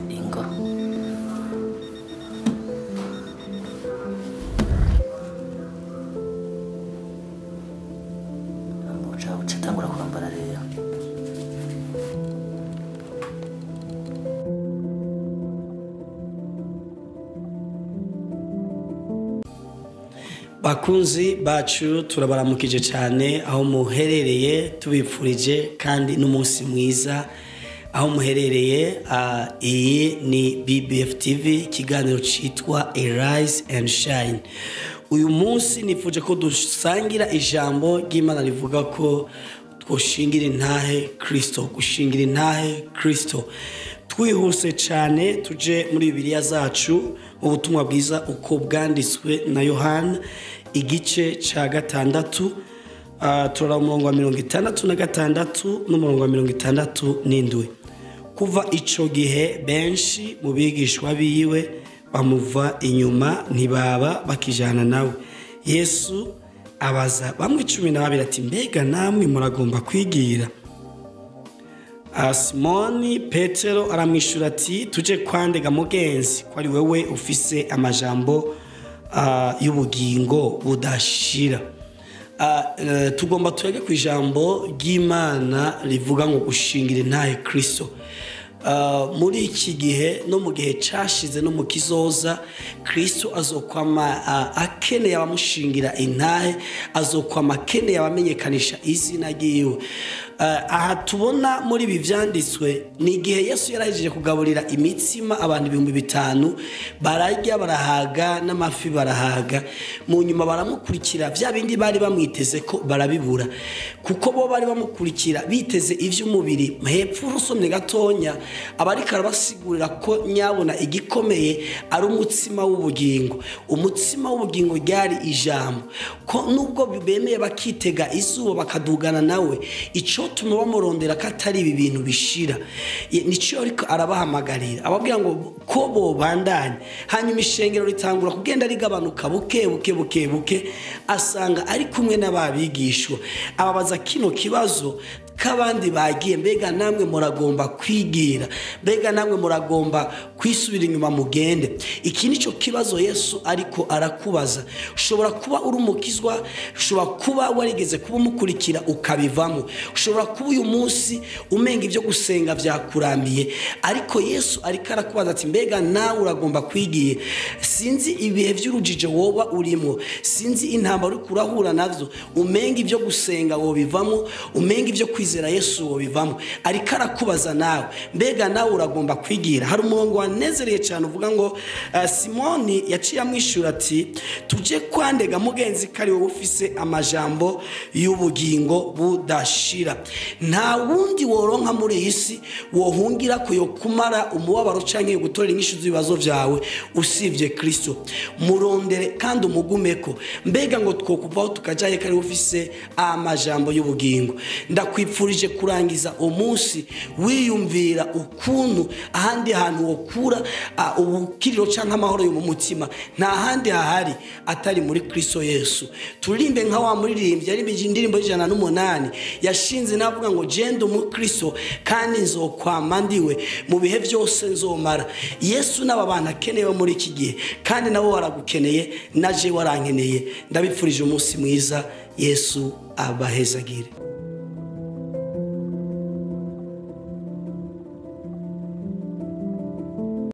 Ingo. Uca utangura kwambara rero. Bakunzi bacu, turabaramukije cyane aho muherereye, tubipfurije kandi n'umunsi mwiza aho muherereye. Iyi ni BBF TV, ikiganiro cyitwa Arise and Shine. Uyu munsi nifuje ko dusangira ijambo ry'Imana rivuga ko twoshingira intahe Kristo, gushingira intahe Kristo. Twihuse cyane tuje muri Bibiliya zacu mu butumwa bwiza uko bwanditswe na Yohana, igice ca 6, turara umurongo wa 66 n'umurongo wa 67. Kuva ico gihe benshi mu bigishwa biwe bamuva inyuma, ntibaba bakijana nawe. Yesu abaza bamwe 12 ati: mbega namwe muragomba kwigira? Simoni Petero aramwishura ati: tuje kwandega mugenzi, ko ari wewe ufise amajambo y'ubugingo budashira. Tugomba twege ku ijambo ry'Imana rivuga ngo gushingira intahe Kristo. Muri iki gihe no mu gihe cashize no mu kizoza, Kristo azokwama akeneye abamushingira intahe, azokwama akeneye abamenyekanisha izina ryiwe. Aha tubona muri ibi vyanditswe ni igihe Yesu yarahejeje kugaburira imitsima abantu 5000, bararya barahaga n'amafi barahaga. Mu nyuma baramukurikira, vya bindi bari bamwiteze ko barabibura, kuko bo bari bamukurikira biteze ivy'umubiri. Hepfo urusomye gatonya, abariko arabasigurira ko nyabona igikomeye ari umutsima w'ubugingo. Umutsima w'ubugingo ryari ijambo, ko nubwo bemeye bakitega izuba bakadugana nawe, ico tuma bamurondera ko atari ibi bintu bishira. Nico ariko arabahamagarira, ababwira ngo ko bobandanye. Hanyuma ishengero ritangura kugenda rigabanuka buke buke buke buke, asanga ari kumwe n'ababigishwa. Ababaza kino kibazo k'abandi bagiye: mbega namwe muragomba kwigira? Mbega namwe muragomba kwisubira inyuma mugende? Iki nico kibazo Yesu ariko arakubaza. Ushobora kuba uri umukizwa, ushobora kuba warigeze kuba umukurikira ukabivamo, ushobora kuba uyu munsi umenga ibyo gusenga vyakuramiye, ariko Yesu ariko arakubaza ati: mbega nawe uragomba kwigira? Sinzi ibihe vy'urujijo woba urimo, sinzi intambara uri kurahura navyo, umenga ibyo gusenga wobivamo, umenga ibyo kwizera Yesu wobivamo. Ariko arakubaza nawe: mbega nawe uragomba kwigira? Hari umurongo wanezereye cyane uvuga ngo Simoni yaciye amwishura ati: tuje kwandega mugenzi, ko ari wowe ufise amajambo y'ubugingo budashira. Nta wundi woronka muri iyi si wohungira ko yo kumara umubabaro canke gutorera inyishu z'ibibazo vyawe usivye Kristo. Murondere kandi umugumeko. Mbega ngo twokuvaho tukajaye ko ari wowe ufise amajambo y'ubugingo? Ndakwipfurije kurangiza umunsi wiyumvira ukuntu ahandi hantu wokura ubukiriro canke amahoro yo mu mutima nta handi hahari atari muri Kristo Yesu. Turirimbe nka wa muririmbyi yaririmbye indirimbo 108 yashinze navuga ngo: jenda umukristo kandi nzokwama ndiwe mu bihe byose nzomara. Yesu n'aba bantu akenewe muri iki gihe, kandi nabo baragukeneye, naje warankeneye. Ndabipfurije umunsi mwiza. Yesu abahezagire.